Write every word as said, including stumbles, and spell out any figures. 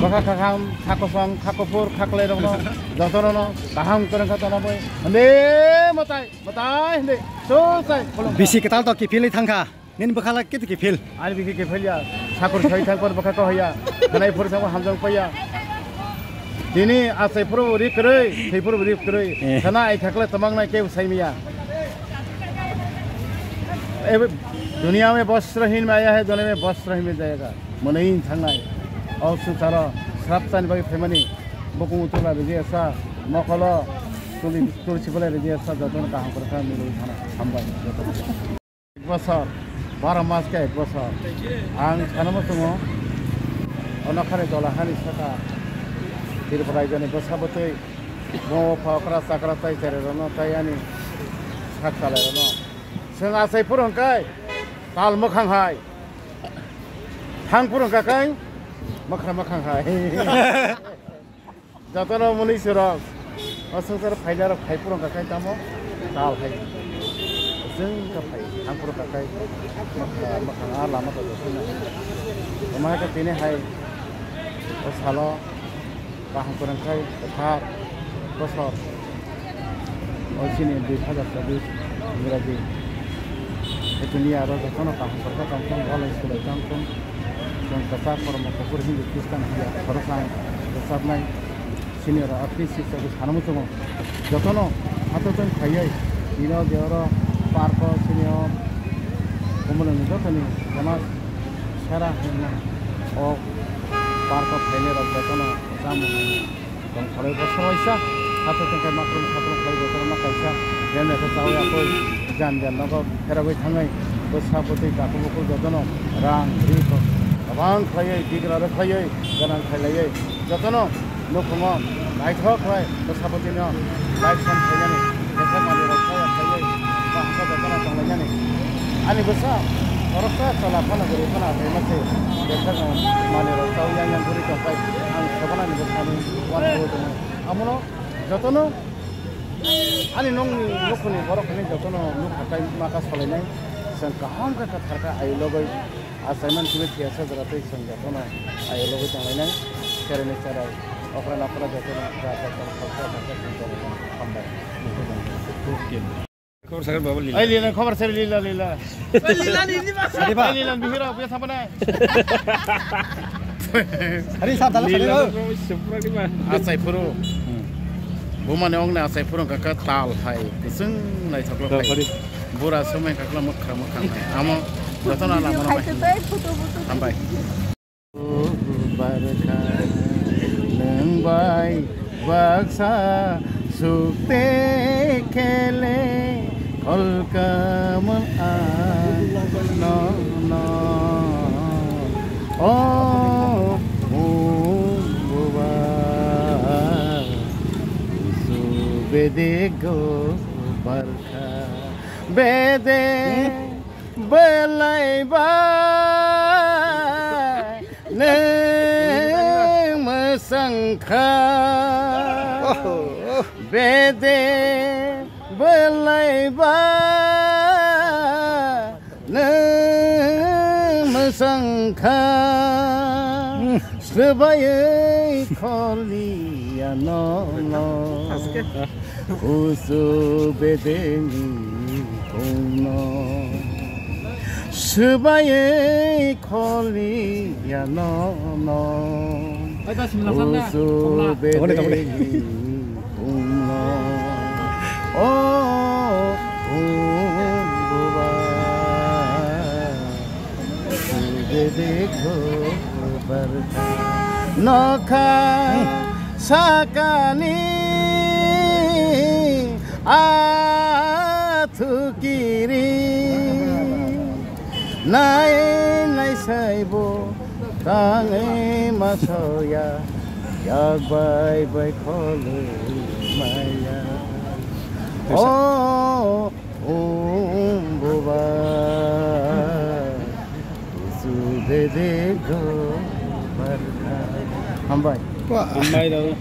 Bwkha kaham, kha kosong, kha kuphur, kha kwlairokno jotono kaham kwrwng kha tana bai. Hande mwtai, mwtai hande. Sosai. Bisi kwtal to kiphilwi thangkha. Nini bwkha la kitu kiphil. Ani bisi kiphilya. Sakur sai thang por bwkha ko hoya. Khanai phuru thang hamjang paya. Tini asai phuru ri kwrwi, thwi phuru ri kwrwi. Eh. Sana ai khakle tamang nai ke usai miya. ए दुनिया में वस्त्रहीन में आया है, दुनिया में वस्त्रहीन में जाएगा। Mwnwi thangnai. O swngcharo sraptani bagwi phaimani bukung utula rwjiyasa, mokolo tuli, tulsi belai rwjiyasa, jotono kaham kwrwngkha milwi thana. Hambai jotono. Ek bosor, baro mas khe ek bosor. Ang sanama tongo, ono khare dola hani saka Tripura raijoni bwsa bwtwi, bo phokra chakra tai cherai rwno tai ani sak chalai rwno. Chwng achai phuru hwnkhe tal mwkhang hai. Thang phuru hwnkha khe mwkhra mwkhang hai. Jotono mwnwi sirok. O swngchar phainarok phai phuru hwnkha khe tamo tal hai. Chwng kha phai. Thang phuru hwnkha khe mwkhra mwkhang a lama tong jotono. Omo hai khe tini hai o salo. Kaham kwrwngkhai kwthar bosor. O chini dui hazar chobbish Ingraji. Etini aro jotono kaham kwrwngkha tongthung, walai swlai tongthung. Chwng kwchak kormo kuphur Hindu Khristan hiya khoroksa ang rwchapnai. Chini oro atwi siksa khe sanamo chwngo. Jotono atwtwng khaiwi tino je oro park o chini o Komoloni jotoni Jonas Sera hwnma o park o phainai rok jotono chamung tong khalai bo sawaisa. Hato tongkhai makrum sakrum khlai jotono ma kaisa jemne khe chawi akoi jan jan nogo pherogwi thangwi bwsa bwtwi takhuk bukhuk jotono rang ri kwbang khlaiwi bigra rw khlaiwi gwnang khailaiwi jotono. Nukhungo naithok khlai bwsa bwtwino live song khainani, bwsa manwirok khlai khlaiwi bahai jotono tonglainani. Ani bwsa khoroksa chwla phano guri phano achai mase, bwsa manwirok chau yang yang guri tongkhlai ang sobanani bwsani uansugo tongo. Amono jotono ani nokni nukhungni borok hwnwi jotono nukha khlai maka solainai, chwng kaham khe kwthar khe ayuk logoi. Achaimani simi thiyasa jora tei chwng jotono ayuk logwi tonglainai. Chereni cherai okra nokra jotono ja ja tong khoroksa khoroksa chwng tonglainai. Hambai. Khobor sakhe baba lila. Ai lila, khobor sakhe lila, lila. Lila ni, lila. Sari ba. Ai lila, bihira, biya sabana. Sari sab dal sari ba. Lila, bro, supra ni ba. Achai phuru. Bumani ongni achai phuru kaka tal hai. Kusung nai thoklo hai. Bura sumai kakla mukha mukha hai. Amo jotono lama. Hambai. Barkha nwng bai baksa sukte khele kolkamon ang nono. O buba subedego barkha bede belai ba nwng mwsang kha. Bede belai ba nwng mwsang kha. Swbaiwi kholiya nono. Kusu bedeni kungno. Swbaiwi kholiya nono. Kusu bedeni kungno. O kungbuba. Nokha sakani athukiri nai nai saibo tangwi masoya yak bai bai kholwi maya. O Om Buba Sudede Gobarkha. Hambai. Wah. Hambai rw.